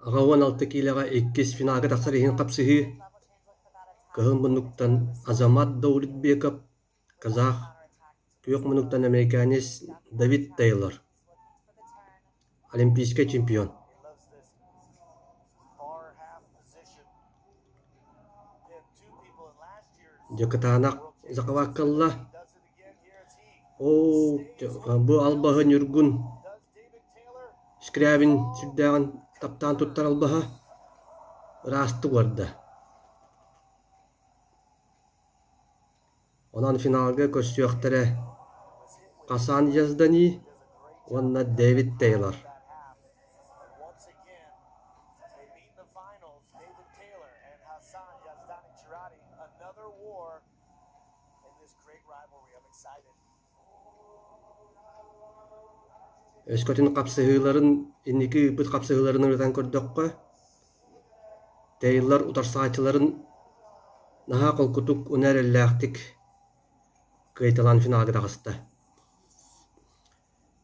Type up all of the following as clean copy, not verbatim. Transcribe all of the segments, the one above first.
86 киилэҕэ иккис финалга тахсар иһин хапсыһыы. Кыһыл муннуктан Азамат Даулетбеков, казах, күөх муннуктан американец Давид Тейлор, олимпийскай чемпион. Дьэ кытаанах захвакка ылла. Оо, бу албаһы Ньургун Скрябин сүрдээҕин таптаан туттар албаһа ыраастык уорда. Онон финалга көрсүөхтэрэ Хасан Яздани уонна Дэвид Тейлор. Өскөтүн хапсыһыыларын инники ыыппыт хапсыһыыларын ырытан көрдөххө, Тейлор утарсааччыларын наһаа холкутук уонна эрэллээхтик кыайталаан финалга таҕыста.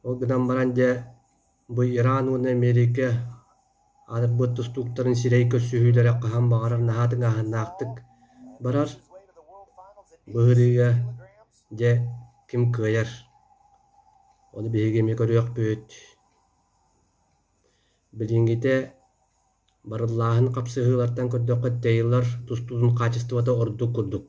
Ол гынан баран дьэ бу Иран уонна Америка аатырбыт тустууктарын сирэй көрсүһүүлэрэ хаһан баҕарар наһаа тыҥааһыннаахтык барар. Быһырыыга дьэ ким кыайар, ону биһиги эмиэ көрүөхпүт. Билиҥҥитэ барыллааһын хапсыһыылартан көрдөххө Тейлор тустуутун хаачыстыбата ордук курдук.